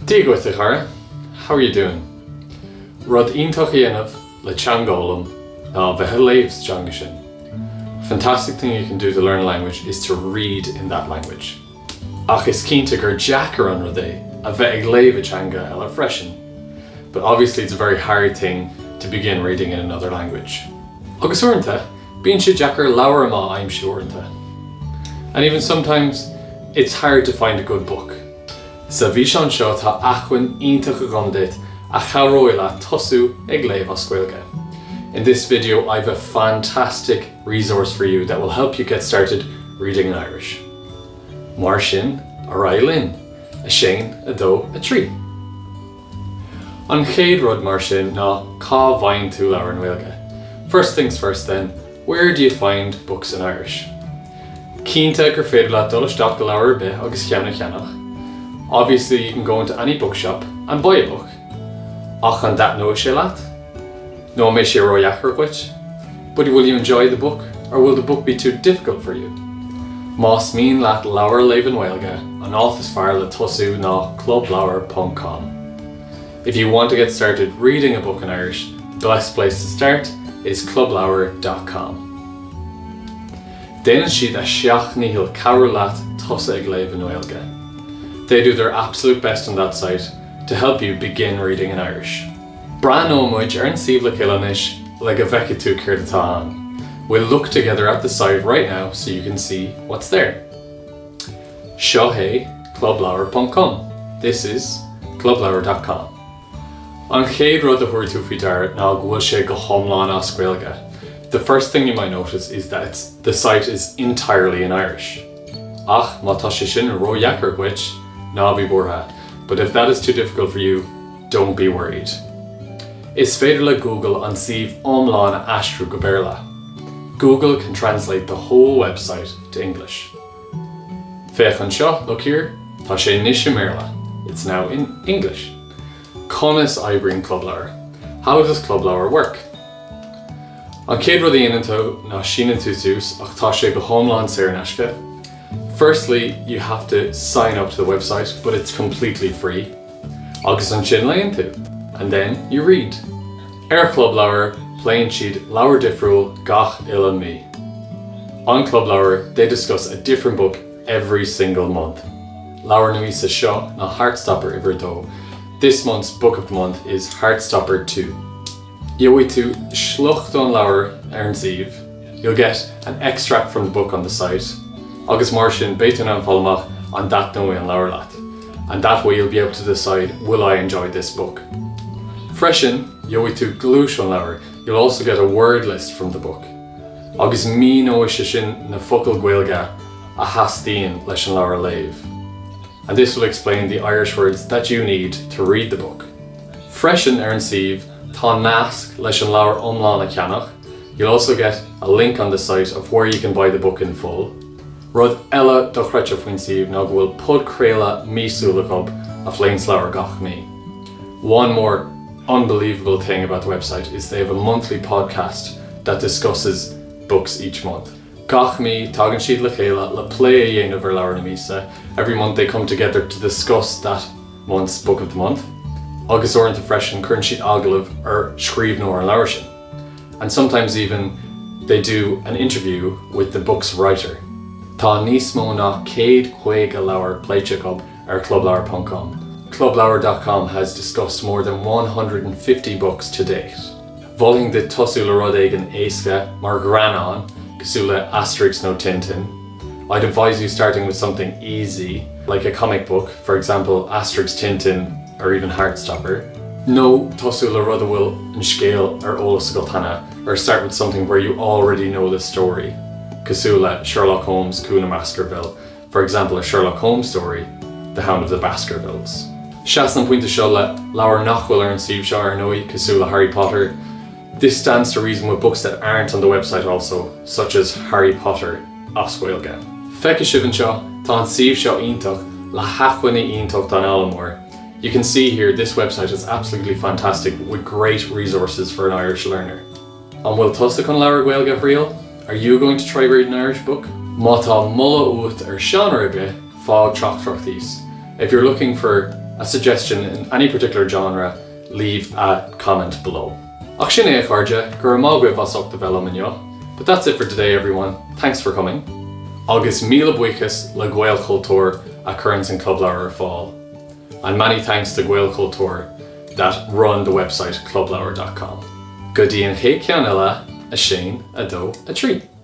Dia dhuit a chara, how are you doing? Rud iontach a dhéanamh le teanga a fhoghlaim ná bheith ag léamh sa teanga sin. A fantastic thing you can do to learn a language is to read in that language. Ach is cinnte gur deacair an rud é a bheith ag léamh i dteanga eile freisin. But obviously it's a very hard thing to begin reading in another language. Agus uaireanta, bíonn sé deacair leabhar maith a aimsiú uaireanta. And even sometimes, it's hard to find a good book. Sa bhfíseán seo tá acmhainn iontach agam duit a chabhróidh leat tosú ag léamh as Gaeilge. In this video I've a fantastic resource for you that will help you get started reading in Irish. Mar sin, ar aghaidh linn! 1, 2, 3. An chéad rud mar sin ná cá bhfaigheann tú leabhair i nGaeilge? First things first then, where do you find books in Irish? Cinnte gur féidir leat dul isteach go leabharlann ar bith agus ceann a cheannach. Obviously you can go into any bookshop and buy a book. Ach an dtaitneoidh sé leat? Nó an mbeidh sé ródheacair dhuit? But will you enjoy the book or will the book be too difficult for you? Más mian leat leabhar a léamh i nGaeilge, an áit is fearr le tosú ná clubleabhar ponc com. If you want to get started reading a book in Irish, the best place to start is clubleabhar dot com. Déanann siad a seacht ndícheall cabhrú leat tosú ag léamh i nGaeilge. They do their absolute best on that site to help you begin reading in Irish. Breathnóidh muid ar an suíomh le chéile anois le go bhfeicfidh tú céard atá ann. We'll look together at the site right now so you can see what's there. Seo é clubleabhar ponc com. This is clubleabhar dot com. An chéad rud a thabharfaidh tú faoi deara ná go bhfuil sé go hiomlán as Gaeilge. The first thing you might notice is that it's the site is entirely in Irish. Ach má tá sé sin ródheacair dhuit, ná bí buartha. But if that is too difficult for you, Don't be worried. Is féidir le Google an suíomh iomlán a aistriú go Béarla. Google can translate the whole website to English. Féach anseo, look here, tá sé anois i mBéarla, it's now in English. Conas oibríonn Clubleabhar? How does Clubleabhar work? An chéad rud a dhéanann tú ná síneann tú suas ach tá sé go hiomlán saor in aisce. Firstly, you have to sign up to the website but it's completely free. Agus ansin léann tú. And then you read. Ar Chlubleabhar, pléann siad leabhar difriúil gach uile mí. On Clubleabhar, they discuss a different book every single month. Leabhar na míosa seo ná Heartstopper uimhir a dó. This month's book of the month is Heartstopper 2. Gheobhaidh tú sliocht ón leabhar ar an suíomh, you'll get an extract from the book on the site, agus mar sin beidh tú in ann fáil amach an dtaitneoidh an leabhar leat, and that way you'll be able to decide will I enjoy this book. Freisin, gheobhaidh tú gluais ón leabhar, you'll also get a word list from the book, agus míneoidh sé sin na focail Ghaeilge a theastaíonn leis an leabhar a léamh, and this will explain the Irish words that you need to read the book. Freisin ar an suíomh tá nasc leis an leabhar iomlán a cheannach, you'll also get a link on the site of where you can buy the book in full. Rud eile dochreidte faoin suíomh ná go bhfuil podchraoladh míosúil acu a phléanns leabhar gach mí. One more unbelievable thing about the website is they have a monthly podcast that discusses books each month. Gach mí, tagann siad le chéile le plé a dhéanamh ar leabhar na míosa, every month they come together to discuss that month's book of the month, agus uaireanta freisin cuireann siad agallamh ar scríbhneoir an leabhair sin, and sometimes even they do an interview with the book's writer. Tá níos mó ná 150 leabhar pléite acu ar clubleabhar ponc com. Clubleabhar dot com has discussed more than 150 books to date. Mholfainn duit tosú le rud éigin éasca mar ghreannán, cosúil le Asterix nó Tintin. I'd advise you starting with something easy, like a comic book, for example Asterix, Tintin or even Heartstopper. Nó tosú le rud a bhfuil an scéal ar eolas agat cheana, or start with something where you already know the story, cosúil le Sherlock Holmes, Cú na mBaskerville, for example a Sherlock Holmes story, The Hound of the Baskervilles. Seasann an pointe seo le leabhair nach bhfuil ar an suíomh seo, ar ndóigh, cosúil le Harry Potter. This stands to reason with books that aren't on the website also, such as Harry Potter as Gaeilge. Feicfidh sibh anseo, tá an suíomh seo iontach, le hacmhainní iontach don fhoghlaimeoir. You can see here this website is absolutely fantastic with great resources for an Irish learner. An bhfuil tusa chun leabhar Gaeilge a thriail? Are you going to try read an Irish book? Má tá moladh uait ar seánra ar bith, fág teachtaireacht thíos. If you're looking for. a suggestion in any particular genre, leave a comment below. Ach sin é a chairde, go raibh maith agaibh as ucht a bheith liom inniu. But that's it for today everyone, thanks for coming. Agus míle buíochas le Gaelchultúr a chuireanns an Clubleabhar ar fáil. And many thanks to Gaelchultúr that run the website clubleabhar.com. Go dtí an chéad cheann eile, 1, 2, 3.